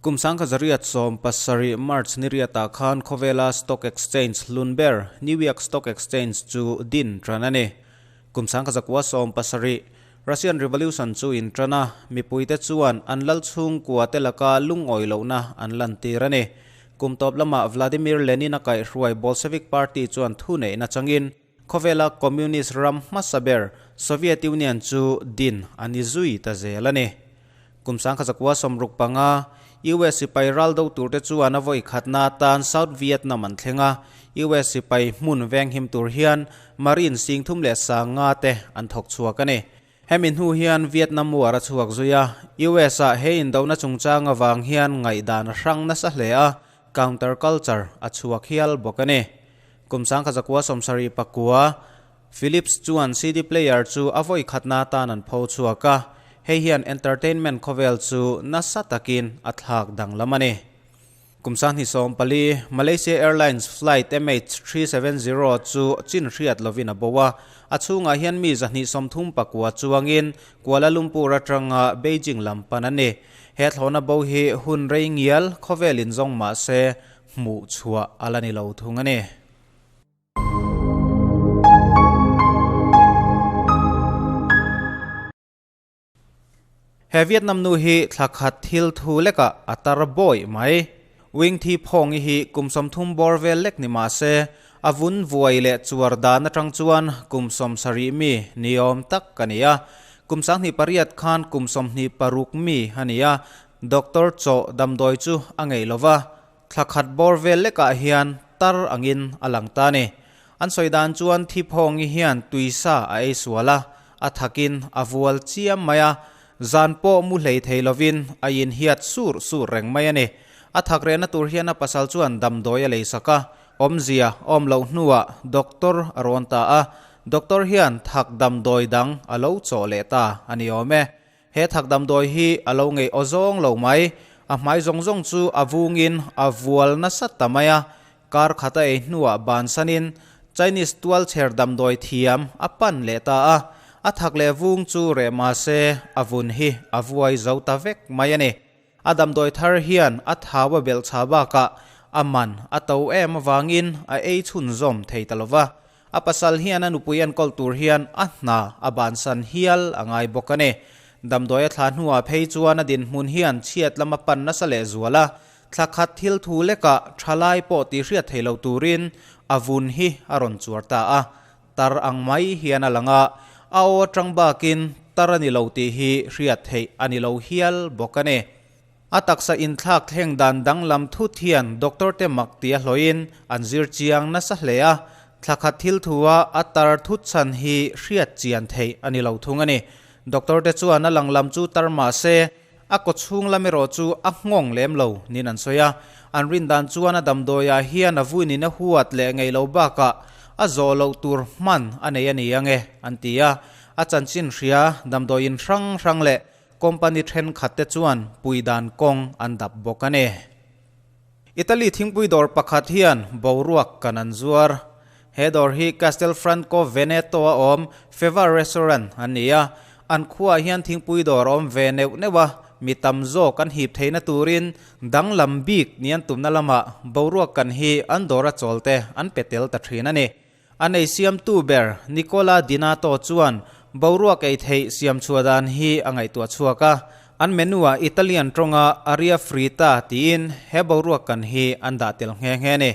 Kum 1917 March ni riatah khan khawvela stock exchange hlun ber New York Stock Exchange chu din tan a ni. Kum 1917 Russian Revolution chu in tan a, mipuite chuan an lal chhungkua te laka lungawi lohna an lantir a ni. Kum tawp lamah Vladimir Lenin a kaihhruai Bolshevik Party chuan thuneihna changin Khawvela Communist ram hmasa ber Soviet Union chu din a ni zui ta zel a ni. Kum 1965, US sipai ral do turte chuan a vawi khatna atan South Vietnam an thleng a, US sipai hmun venghim tur hian Marine 35,000 te an thawk chhuak a ni. Hemi hnu hian Vietnam War a chhuak zui a, US ah he indona chungchang avang hian ngaihdan a hrang nasa hle a, counter culture a chhuak hial bawk a ni. Kum 1979, Philips chuan CD player chu a vawi khatna atan an pho chhuak a, hei hian entertainment khawvel chu nasa takin a thlak danglam a ni. Kum 2014, Malaysia Airlines flight MH370 chu chin hriat lovin a bo a, a chhungah hian mi 239 chuangin Kuala Lumpur atanga Beijing lam pan a ni. He thlawhna bo hi hun rei ngial khawvel inzawng mah se hmuh chhuah a la ni lo thung a ni. He Vietnam nu hi thla khat thil thu lekah a tar bawih mai. Wing Thi Phawngi hi kum 30 bawr vel lek ni mah se, a vun vuai leh chuar dan atang chuan kum 70 mi ni awm tak a ni a. Kum 28 khan kum 26 mi a ni a, doctor chaw damdawi chu a ngei lo va. Thla khat bawr vel lekah hian tar angin a lang ta a ni. An sawi dan chuan Thiphawngi hian tuisa a ei sual a, a thakin a vual chiam mai a, zan pawh mu hlei thei lovin a inhiat sur sur reng mai a ni. A thak rehna tur hian a pasal chuan damdawi a lei sak a, awmzia awm loh hnuah doctor a rawn ta a, doctor hian thak damdawi dang a lo chawh leh ta a ni awm e. He thak damdawi hi a lo ngei aw zawng lo mai. A hmai zawng zawng chu a vungin a vual nasa ta mai a, kar khat a ei hnuah bansanin Chinese tualchher damdawi thiam a pan leh ta a. A thak leh vung chu reh mah se a vun hi a vuai zo ta vek mai a ni. A damdawi thar hian a thau a belh chha bakah a man a to em avangin a ei chhunzawm thei ta lo va. A pasal hian a nupui enkawl tur hian a hna a bansan hial a ngai bawk a ni. Damdawi a thlah hnuah phei chuan a dinhmun hian chhiat lam a pan nasa leh zual a, thla khat thil thu lekah thalai pawh tih hriat thei lo turin a vun hi a rawn chuar ta a. Tar ang mai hian a lang a, a aw atang bakin tar a ni lo tih hi hriat theih a ni lo hial bawk a ni. A taksa inthlak thleng dan danglam thut hian doctor te mak tia hlawhin an zir chiang nasa hle a, thla khat thil thua a tar thut chhan hi hriat chian theih a ni lo thung a ni. Doctor te chuan a lang lam chu tar mah se, a kaw chhung lam erawh chu a nghawng lem lo niin an sawi a. An rin dan chuan a damdawiah hian a vuinin a huat leh ngei lo bakah a zawh loh tur hman a nei a ni ange an ti a. A chanchin hria damdawiin hrang hrang leh Company thenkhat te chuan pui dan kawng an dap bawk a ni. Italy thingpui dawr pakhat hian boruak kan an zuar. He dawr hi Castelfranco Veneto a awm Feva Restaurant an ni a. An khuaah hian thingpui dawr a awm ve neuh neuh a, mi tam zawk an hip theihna turin danglam bik ni an tumna lamah boruak kan hi an dawr a chawl te an pe tel ta thin a ni. A nei siamtu ber Nicola Dinato chuan boruak ei theih siam chhuah dan hi a ngaihtuah chhuak a, an menu-ah Italian tawnga aria fritta tiin he boruak kan hi an dah tel nghe nghe a ni.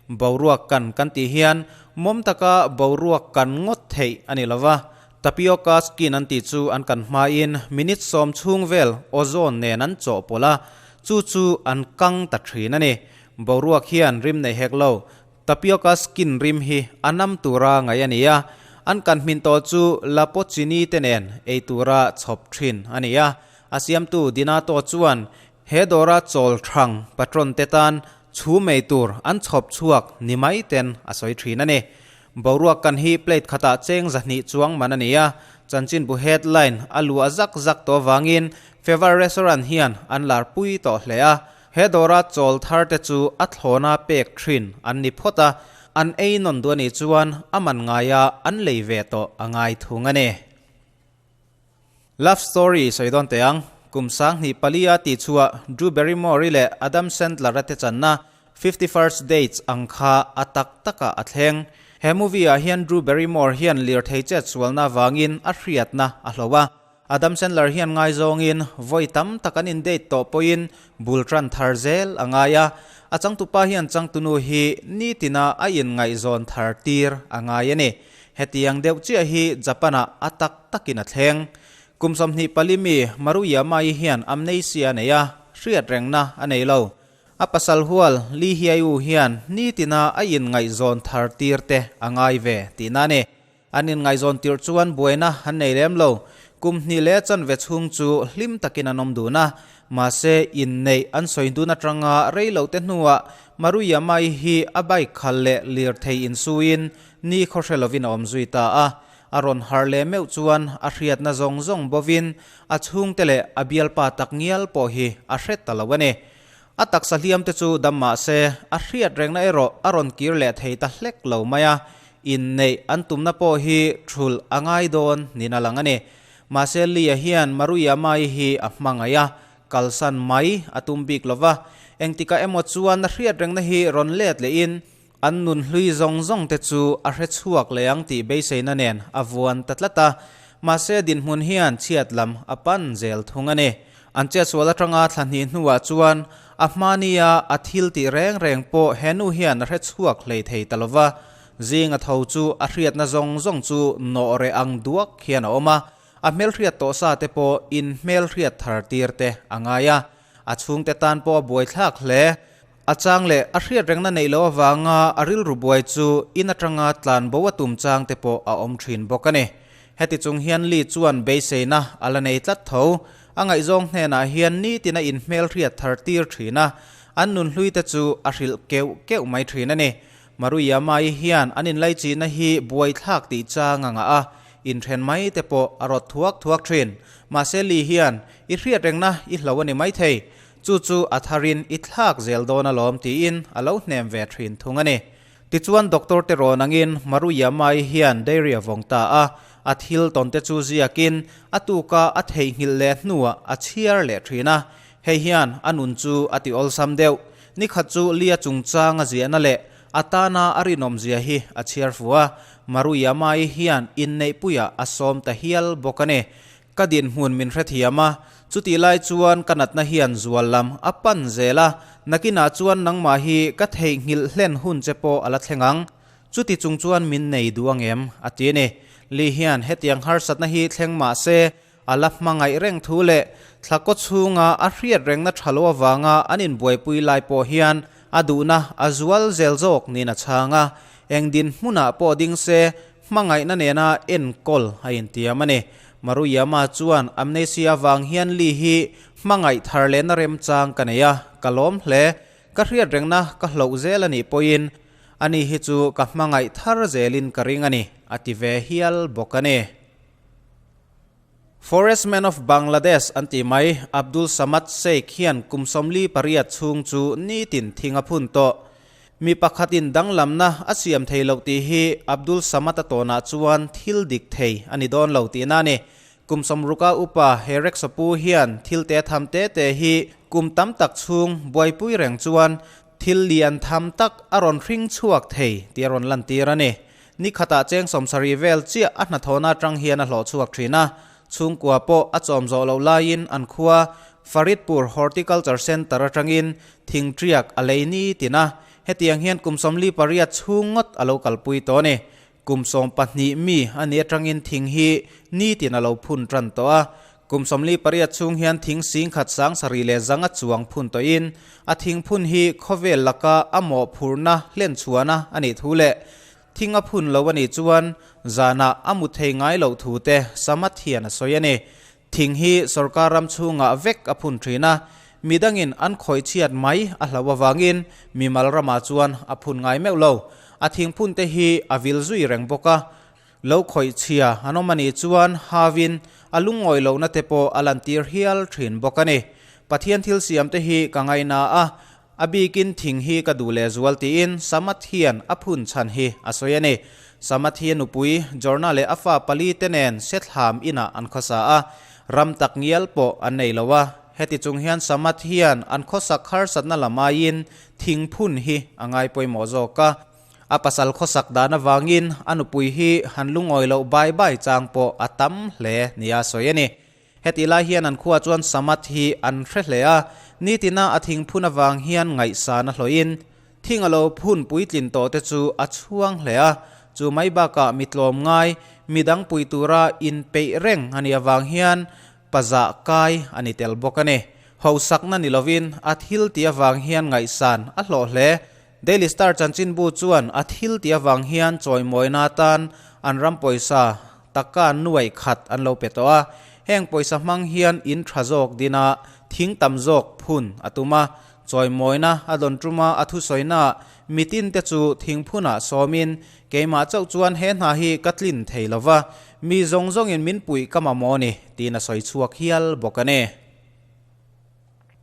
Boruak kan kan tih hian mawm taka boruak kan ngawt theih a ni lo va, tapioca skin an tih chu an kan hmain minute 10 chhung vel ozone nen an chawhpawlh a, chu chu an kang ta thin a ni. Boruak hian rim nei hek lo. Tapioca skin rim hi a nam tura ngaih a ni a, an kan hmin tawh chu Lapochini te nen ei tura chhawp thin a ni a. A siamtu Dinato chuan he dawra chawl thang patron te tan chhum ei tur an chhawp chhuak ni mai ten a sawi thin a ni. Boruak kan hi plate khatah cheng 200 chuang man a ni a, chanchinbu headline a luah zak zak tawh avangin Fever Restaurant hian an larpui tawh hle a. He dawra chawl thar te chu a thlawna pek thin an ni phawt a, an ei nawn duh a nih chuan a man ngaia an lei ve tawh a ngai thung a ni. Love story sawi dawn teh ang. kum 2004 a tihchhuah Drew Barrymore-i leh Adam Sandler-a te channa 50 First Dates ang kha a tak takah a thleng. He movie-ah hian Drew Barrymore hian lirthei chetsualna avangin a hriatna a hloh a. Adam Sandler hian ngaizawngin vawi tam tak an in-date tawh pawhin bul tan thar zel a ngai a. A changtupa hian changtunu hi nitina a inngaihzawn thar tir a ngai a ni. Hetiang deuh chiah hi Japan-ah a tak takin a thleng. Kum 24 mi Maruyama-i hian amnesia a nei a, hriat rengna a nei lo. A pasal hual Lee Hye-woo hian nitina a inngaihzawn thar tir te a ngai ve tihna a ni. An inngaihzawn tirh chuan buaina an nei lem lo. Kum hnih leh chanve chhung chu hlim takin an awm dun a. Mahse, inneih an sawi dun atanga rei lo te hnuah Maruyama-i hi a bike khal leh lirthei insuiin ni khawhre lovin a awm zui ta a. A rawn harh leh meuh chuan a hriatna zawng zawng bovin a chhungte leh a bialpa tak ngial pawh hi a hre ta lo a ni. A taksa hliamte chu dam mah se, a hriat rengna erawh a rawn kir leh thei ta hlek lo mai a, inneih an tumna pawh hi thulh a ngai dawn niin a lang a ni. Mahse Lia hian Maruyama-i hi a hmangaih a, kalsan mai a tum bik lo va, engtikah emaw chuan a hriat rengna hi rawn let lehin An nun hlui zawng zawng te chu a hre chhuak leh ang tih beiseina nen a vuan ta tlat a, mahse dinhmun hian chhiat lam a pan zel thung a ni. An chetsual atanga thla hnih hnuah chuan a hmania a thil tih reng reng pawh he nu hian a hre chhuak hlei thei ta lo va, zing a tho chu a hriatna zawng zawng chu nawh reh ang duak hian a awm a, a hmelhriat tawh sa te pawh in hmelhriat thar tir te a ngai a, a chhungte tan pawh a buaithlak hle. A chang leh a hriat rengna neih loh avanga a rilru buai chu in atanga tlan bo a tum chang te pawh a awm thin bawk a ni. Heti chung hian Lee chuan beiseina a la nei tlat tho. A ngaihzawng hnenah hian nitin a inhmelhriat thar tir thin a, an nunhlui te chu a hrilh keuh keuh mai thin a ni. Maruyama-i hian an inlaichihna hi buaithlak tih chang a ngah a, inthen mai te pawh a rawt thuak thuak thin. Mahse Lee hian, I hriat rengna i hlo a ni maithei. Chu chu a tharin i thlak zel dawn alawm tiin a lo hnem ve thin thung a ni. Tichuan doctor te rawn angin Maruyama-i hian dairy a vawng ta a, a thil tawn te chu ziakin a tuka a theihnghilh leh hnuah a chhiar leh thin a, hei hian a nun chu a ti awlsam deuh. Nikhat chu Lia chungchang a ziahna leh a tana a rinawmzia hi a chhiar fu a, Maruyama-i hian inneihpuiah a sawm ta hial bawk a ni. Ka dinhmun min hrethiam a, chutih lai chuan ka natna hian zual lam a pan zel a, nakinah chuan nangmah hi ka theihnghilh hlen hun che pawh a la thleng ang. Chuti chung chuan min nei duh ang em? a ti a ni. Li hian hetiang harsatna hi thleng mah se, a la hmangaih reng thu leh thla kaw chhunga a hriat rengna tha lo avanga an inbuaipui lai pawh hian a duhna a zual zel zawk niin a chhang a, eng dinhmunah pawh ding se Hmangaihna nena enkawl a intiam a ni. Maruyama chuan amnesia avang hian Lee hi hmangaih thar lehna remchang ka nei a, ka lawm hle. Ka hriat rengna ka hloh zel a nih pawhin ani hi chu ka hmangaih thar zelin ka ring a ni, a ti ve hial bawk a ni. Forest Man of Bangladesh an tih mai, Abdul Samad Sheikh hian kum 48 chhung chu nitin thing a phun tawh. Mi pakhatin danglamna a siam thei loh tih hi Abdul Samad a tawnah chuan thil dik thei a ni dawn lo tihna a ni. Kum 60 upa Herek Sapu hian thil te tham te te hi kum tam tak chhung buaipui reng chuan thil lian tham tak a rawn hring chhuak thei tih a rawn lantir a ni. Ni khatah cheng 70 vel chiah a hnathawhna atang hian a hlawh chhuak thin a, chhungkua pawh a chawm zawh loh laiin an khua Faridpur Horticulture Centre atangin thing tiak a lei ni tin a, hetiang hian kum 48 chhung ngawt a lo kalpui tawh a ni. Kum 12 mi a nih atangin thing hi nitin a lo phun tan tawh a, kum 48 chhung hian thing 10,000 sangsarii leh zanga chuang phun tawhin a thing phun hi khawvel laka a mawhphurhna hlenchhuahna a nih thu leh thing a phun lo a nih chuan zanah a mu thei ngai loh thu te Samat hian a sawi a ni. Thing hi sorkar ram chhungah vek a phun thin a, midangin an khawih chhiat mai a hlauh avangin mimal ramah chuan a phun ngai meuh lo. A thing phun te hi a vil zui reng bawk a, lo khawih chhia an awm a nih chuan havin a lungngawi lohna te pawh a lantir hial thin bawk a ni. Pathian thil siam te hi ka ngaina a, A bikin thing hi ka duh leh zual tiin Samath hian a phun chhan hi a sawi a ni. Samath hi a nupui Jorna leh a fa pali te nen Sethlam inah an khawsa a. Ram tak ngial pawh an nei lo a, heti chung hian Samat hian an khawsak harsatna lam aiin thing phun hi a ngai pawimawh zawk a. A pasal khawsak dan avangin a nupui hi han lungawi loh bai bai chang pawh a tam hle nia sawi a ni. Hetih lai hian an khua chuan Samat hi an hre hle a, nitina a thing phun avang hian ngaihsan a hlawhin thing a lo phun puitlin tawh te chu a chhuang hle a, chu mai bakah mi tlawm ngai, mi dang pui tura inpeih reng a nih avang hian pazah kai a ni tel bawk a ni. Hosakna ni lovin a thil tih avang hian ngaihsan a hlawh hle. Daily Star chanchinbu chuan a thil tih avang hian chawimawina atan an ram pawisa taka nuaih khat an lo pe tawh a, heng pawisa hmang hian in tha zawk dina thing tam zawk phun a tum a, chawimawina a dawn tuma a thusawinaah mitin te chu thing phunah sawmin keimah chauh chuan he hna hi ka tlin thei lo va, mi zawng zawngin min puih ka mamawh a ni tiin a sawi chhuak hial bawk a ni.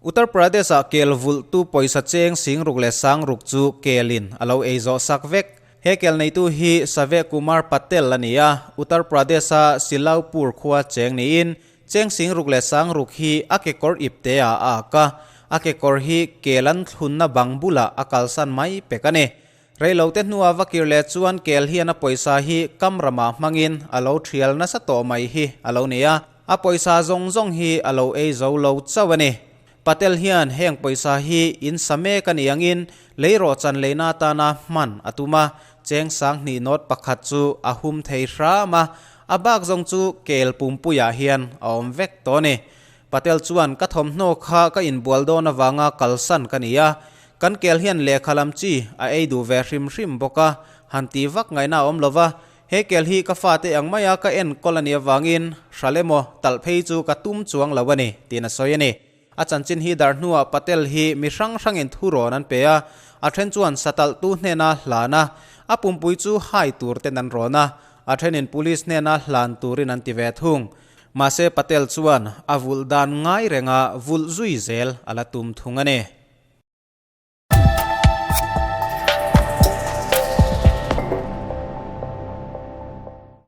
Uttar Pradesh-ah kel vulhtu pawisa cheng singruk leh sangruk chu kelin a lo ei zawh sak vek. He kel neitu hi Save Kumar Patel a ni a, Uttar Pradesh-a Silaupur khua cheng niin cheng singruk leh sangruk hi a kekawr ipte ah a ak a, a kekawr hi kel an thlunna bang bulah a kalsan mai pek a ni. Reilote hnua va kir leh chuan kel hian a pawisa hi kam ramah hmangin a lo thial nasa tawh mai hi a lo ni a, a pawisa zawng zawng hi a lo ei zo lo chauh a ni. Patel hian heng pawisa hi in sa mek a ni angin leirawh chan leina atana hman a tum a, cheng sanghnih nawt pakhat chu a hum thei hram a, a bak zawng chu kel pumpuiah hian a awm vek tawh a ni. Patel chuan ka thawmhnaw kha ka inbual dawn avanga kalsan ka ni a, kan kel hian lehkha lam chi a ei duh ve hrim hrim bawk a, han ti vak ngaihna a awm lo va, he kel hi ka fate ang maia ka enkawl a nih avangin hral emaw talh phei chu ka tum chuang lo a ni, tiin a sawi a ni. A chanchin hi dar hnuah Patel hi mi hrang hrangin thu rawn an pe a, a then chuan satalhtu hnena hlan a, a pumpui chu hai tur ten an rawn a, a thenin police hnena hlan turin an ti ve thung. Mahse Patel chuan a vulh dan ngai renga vulh zui zel a la tum thung a ni.